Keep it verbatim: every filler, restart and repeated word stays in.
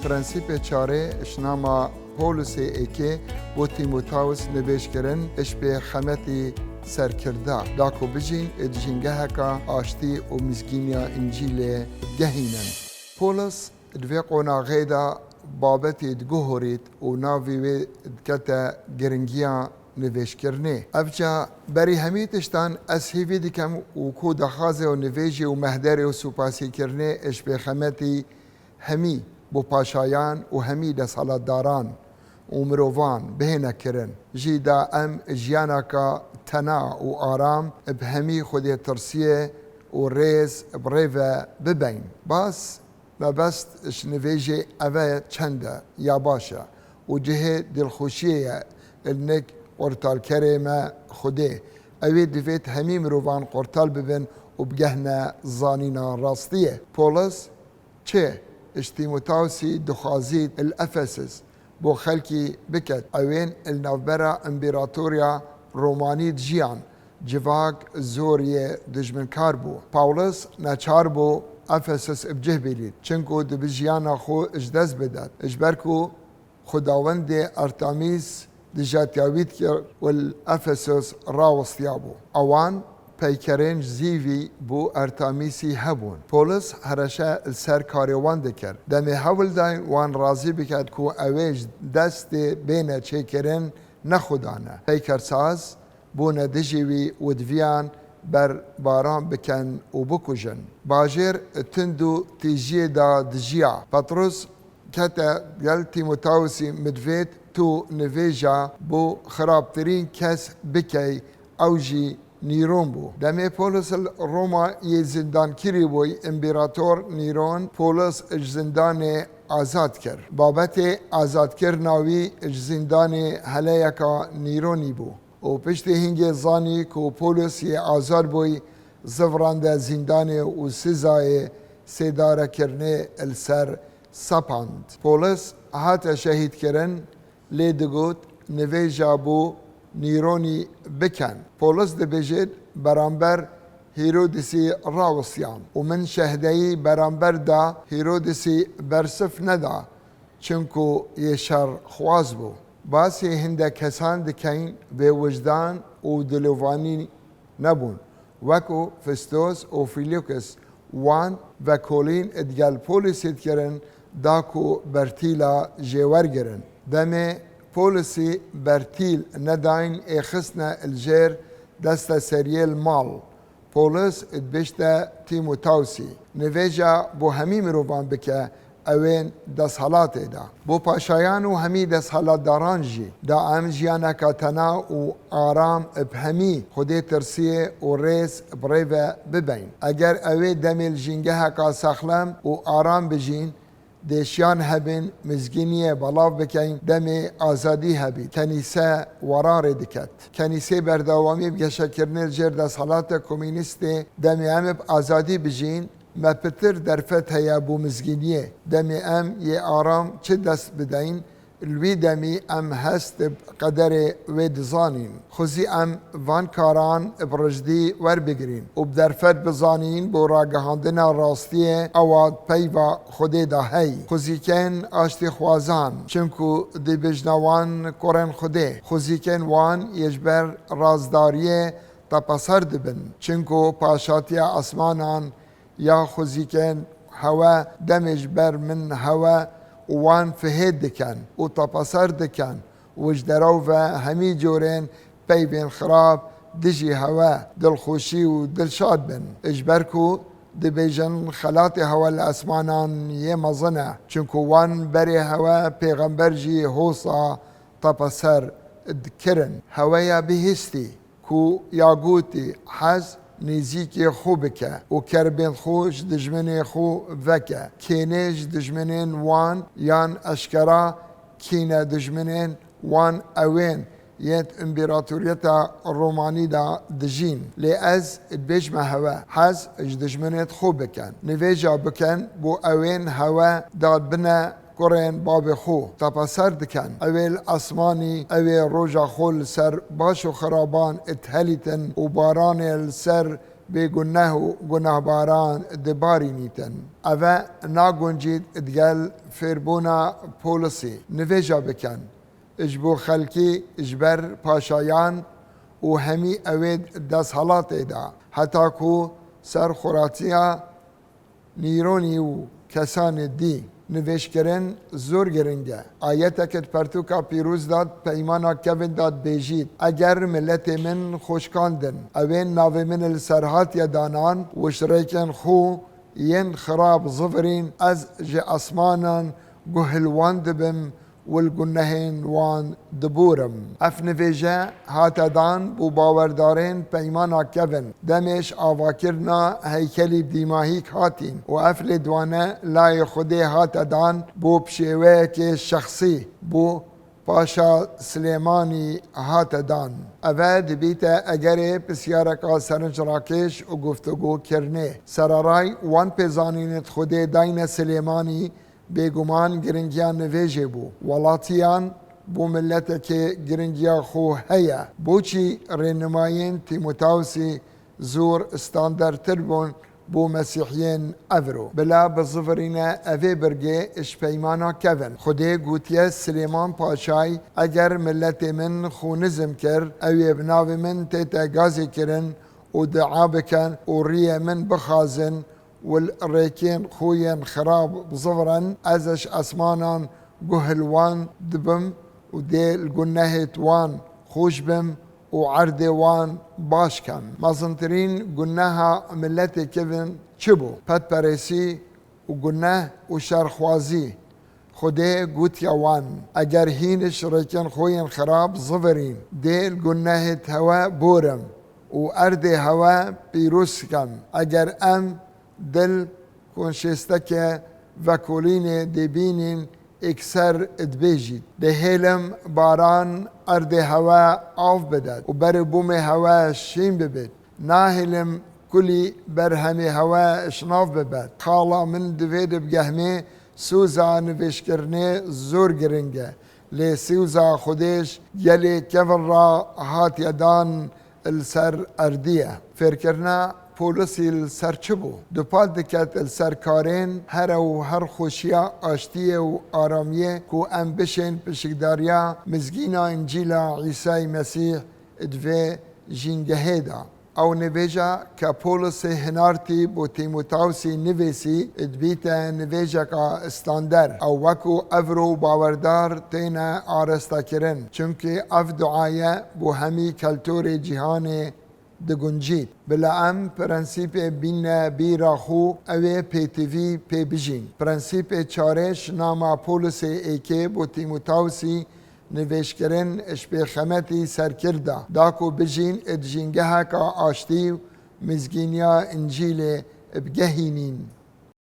Prensîpê çarê ji nama Pawlusê êkê bo Tîmoteus nivêj kirin, ji pêxemetî serkirda, da ku bijîn di jîngeheka aştî û mizgîniya Încîlê gehînin. Pawlus di vê qonaxê de babetê diguhorît û navê wê dikete giringiya nivêjkirinê. Evca berî hemî tiştan ez hêvî dikim û ku daxwazê û nivêjê û mehderê û supasîkirinê ji pêxemetî hemî bo paşayan û hemî desthilatdaran û mirovan bihêne kirin. Jî da em jiyanaka tena û aram bi hemî Xwedê tirsiyê û rêz bi rê ve bibeyn. Bas mebest ji nivêjê eve çend e ya baş e û cihê dilxweşiyê ye li nik qurtalkerê me Xwedê. Ewê divêt hemî mirovan qurtal bibin û bigehne zanîna rastiyê. Pawlus çi ji Tîmoteusî dixwazît li Efesus bo xelkî biket. Ewên li navbera împêratoriya Romanî dijiyan, civak zor yê dijminkar bû. Pawlus neçar bû Efesus bi cih bîlît, çinku dibe jiyana xwe ji dest bidet, ji ber ku Xwedawendê Artemîs dijatiya wî dikir û li Efesus rawestiyabû. Ewan peykerên zîvî bo Artemîsî hebûn. Pawlus hereşe li ser karê wan dikir. Demê hewl dayîn wan razî biket ku ewê ji destê bêne çêkirin, ne Xweda ne. Peykersaz bûne dijî wî û diviyan berbaran bikin û bikujin. Bajêr tund û tîjiyê de dijiya. Petrus kete gel Tîmoteusî, min divêt tu nivêja bo xirabtirîn kes bikey, ew jî Nîron bû. Demê Pawlus li Roma yê zindankirî bûy, împêrator Nîron Pawlus ji zindanê azad kir. Babetê azadkirina wî ji zindanê heleyeka Nîronî bû û piştî hingê zanî ku Pawlus yê azad bûy, zivrande zindanê û sizayê sêdarekirinê li ser sepand. Pawlus hate şehîdkirin, lê digot, nivêja bo Nîronî bikin. Pawlus dibêjit, beramber Hîrodisî rawistiyan û min şehdeyî beramber da, Hîrodisî bersif neda, çinku yê şerxwaz bû. Basê hindek kesan dikeyn bêwijdan û dilovanî nebûn, wekû Fistos û Fîlîks. Wan vekolîn digel Pawlûsî dikirin, da ku bertîla jê wergirin. Demê Pawlûsî bertîl nedayîn, ê xistine li jêr desteseriyê li mal. Pawlûs dibêjte Tîmotawsî, nivêja bo hemî mirovan bike, ewên desthilatê de. Bo paşayan û hemî desthilatdaran jî, da em jiyaneka tena û aram bi hemî Xwedê tirsiyê û rêz bi rê ve bibeyn. Eger ewê demê li jîngeheka sexlem û aram bijîn, dêşiyan hebin, mizgîniyê belav bikeyn, demê azadî hebî. Kenîse werarê diket. Kenîsê berdewamî bi geşekirinê li jêr desthilatê komînîstê, demê em bi azadî bijîn, me pitir derfet heye bo mizgîniyê. Demê em yê aram çi dest bideyn, li wî demî em hest bi qederê wê dizanîn. Xwezî em van karan bi rijdî werbigirîn û bi derfet bizanîn bo ragihandina rastiyê ewa peyva Xwedê de hey. Xwezîkên aştîxwazan, çinku dibêjne wan kurên Xwedê. Xwezîkên wan yê ji ber razdariyê tepeser dibin, çinku paşatiya esmanan ya xwezîkên hewe demê ji ber min hewe û wan fihêt dikin û tepeser dikin û ji derew ve hemî corên peyvên xirab dijî hewe dilxweşî û dilşad bin. Ji ber ku dibêjin xelatê hewe li esmanan yê mezin e, çinku wan berê hewe pêxember jî hosa tepeser dikirin. Heweya bihîstî ku ya gotî, hez nêzîkê xwe bike û kerbên xwe ji dijminê xwe veke. Kênê ji dijminên wan yan eşkera kîne dijminên wan ewên yên împêratoriyeta Romanî de dijîn. Lê ez dibêjme hewe, hez ji dijminên xwe bikin. Nivêja bikin bo ewên hewe dadbine kurên babê xwe tepeser dikin. Ewê li esmanî, ewê roja xwe li ser baş û xiraban dihelîtin û baranê li ser bêguneh û gunehbaran dibarînîtin. Ev e naguncît digel fêrbûna Polisî. Nivêja bikin. Ji bo xelkî ji ber paşayan û hemî ewê desthilatê de, heta ku ser xuratiya nîronî û kesanê dî. Nivêjkirin zor giring e. Ayeteke di pertûka pîroz de, peymana kevin de dibêjît, eger miletê min xwe şikandin, ewên navê min li ser hatiye danan û ji rêkên xwe yên xirab zivirîn, ez ji esmanan guh li wan dibim û li gunehên wan diborim. Ev nivêje hate dan bo bawerdarên peymana kevin. Demê ji avakirina heykelî bi dîmahîk hatîn û ev lêdwane layê Xwedê hate dan bo bi şêweyekê şexsî bo Paşa Silêmanî hate dan. Ev e dibîte egerê pisyareka serinçrakêş û guftûgokirinê. Sereray wan pêzanînê di Xwedê dayne Silêmanî, bêguman giringiya nivêjê bû. Welatiyan bo miletekê giringiya xwe heye. Boçî rênimayên Tîmotawsî zor standertir bûn bo Mesîhiyên evro? Bila bizivirîne evê birgê ji peymana kevin. Xwedê gotiye Silêman Paşay, eger miletê min xwe nizim kir, ew ê bi navê min tête gazê kirin û dua bikin û riyê min bixazin, û li rêkên xwe yên xirab bizivirin, ez ji esmanan guh li wan dibim û dê li gunehêt wan xweş bim û erdê wan baş kem. Mezintirîn guneha miletê kevin çi bû? Pedperêsî û guneh û şerxwazî. Xwedê gotiye wan, eger hîn ji rêkên xwe yên xirab zivirîn, dê li gunehêt hewe borim û erdê hewe pîroz kem. Eger em dil konşêsteke vekolînê dê bînîn, êkser dibêjît, dê hêlim baran erdê hewe av bidet û berê bûmê hewe şîn bibit. Nahêlim kulî berhemê hewe şinav bibet. Xala min divê di bi gehmê, sûza nivêjkirinê zor giring e. Lê sûza Xwedê ji gelê kevin re hatiye dan li ser erdî ye. Fêrkirina Polisî li ser çi bû? Dupat diket li ser karên here û her xweşiya aştiyê û aramiyê ku em bişên pişikdariya mizgîna Încîla Îsayî Mesîh di vê jîngehê de. Ew nivêja ke Polisê hinartî bo Tîmotawsî nivîsî, dibîte nivêjeka stander. Ew wekû evro bawerdar têne arestekirin. Çimkî ev dua ye bo hemî keltorê cîhanê diguncît. Bila em prensîpê bîne bîra xwe, ew ê pêtivî pê bijîn. Prensîpê çarê ji nama Polisê êkê bo Tîmotawsî nivêjkirin ji pêxemetî serkir da, da ku bijîn di jîngeheka aştî û mizgîniya Încîlê bigehînîn.